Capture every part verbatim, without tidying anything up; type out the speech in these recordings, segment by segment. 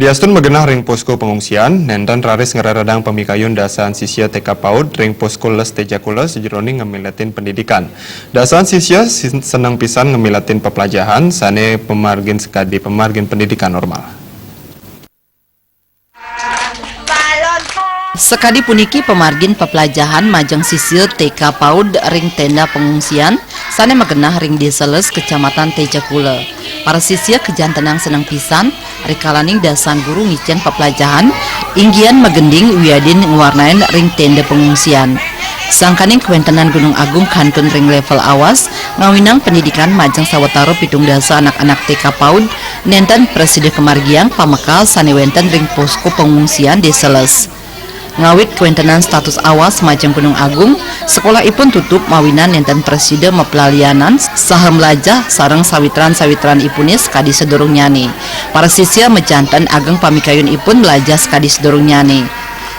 Yadiastun magenah ring posko pengungsian, nenten raris ngreredang pamikayun dasaan sisia T K PAUD ring posko les Tejakula sajeroning ngamiletin pendidikan. Dasaan sisia sin-, seneng pisan ngamiletin peplajahan sane pamargin sakadi pamargin pendidikan normal. Sakadi puniki pamargin peplajahan majeng sisia T K PAUD ring tenda pengungsian sane magenah ring Desa Les, Kecamatan Tejakula. Para sisia kajantenang seneng pisan rikalaning dasaan guru ngicen peplajahan, inggian magending wiadin ngwarnain ring tenda pengungsian. Sangkaning kawentenan Gunung Agung kantun ring level awas, ngawinang pendidikan majeng sawatara pitung dasa anak-anak T K PAUD nenten prasida kamargiang pamekal sane wenten ring posko pengungsian Desa Les. Ngawit kawentenan status awas majeng Gunung Agung, sekolahipun tutup mawinan nenten prasida maplalianan saha mlajah sareng sawitran-sawitranipune sakadi sadurungnyane. Para sisia majanten ageng pamikayunipun mlajah sakadi sadurungnyane.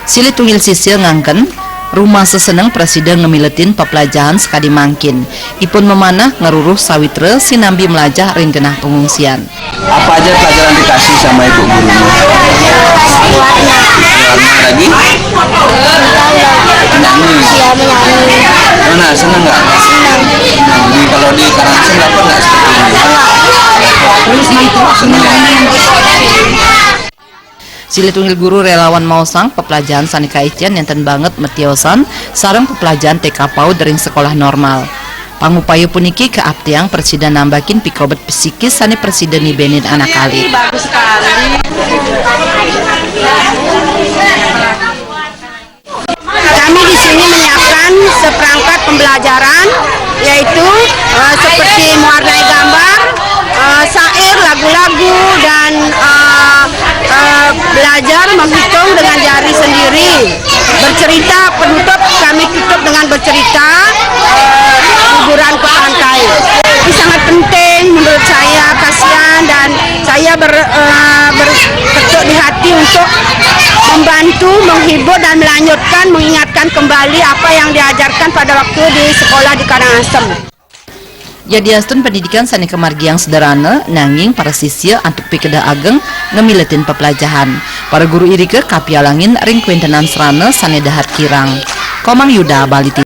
Silih tunggil sisia ngangken, rumasa seneng prasida ngamiletin peplajahan sakadi mangkin. Ipun mamanah ngruruh sawitra sinambi mlajah ring genah pengungsian. Apa aja pelajaran dikasih sama ibu gurunya? Warna. Warna lagi? Menyanyi. Iya, menyanyi. Gimana? Seneng nggak? Seneng. Seneng. Di, kalau di Karangasem dapat nggak seperti ini? Enggak. Seneng ya? Silih tunggil guru relawan maosang, peplajahan sane kaicen nenten banget matiosan sareng peplajahan T K PAUD ring sekolah normal. Pangupaya puniki kaaptiang prasida nambakin pikobet psikis sane prasida nibenin anak alit. Bagus sekali. Kami di sini menyiapkan seperangkat pembelajaran, yaitu, eh, seperti mewarnai gambar, eh, syair, lagu-lagu, dan, eh, eh, belajar menghitung dengan jari sendiri. Bercerita, penutup, kami tutup dengan bercerita, eh, guguran kepala kain. Ini sangat penting menurut saya, kasihan, dan saya ber-, eh, berketuk di hati untuk membantu, menghibur, dan melanjutkan, mengingatkan kembali apa yang diajarkan pada waktu di sekolah di Karangasem. Yadiastun pendidikan sane kamargiang sederhana, nanging para sisia antuk pikedah ageng ngamiletin peplajahan. Para guru irika kapialangin ring kawentenan srana sane dahat kirang. Komang Yuda, Bali T V.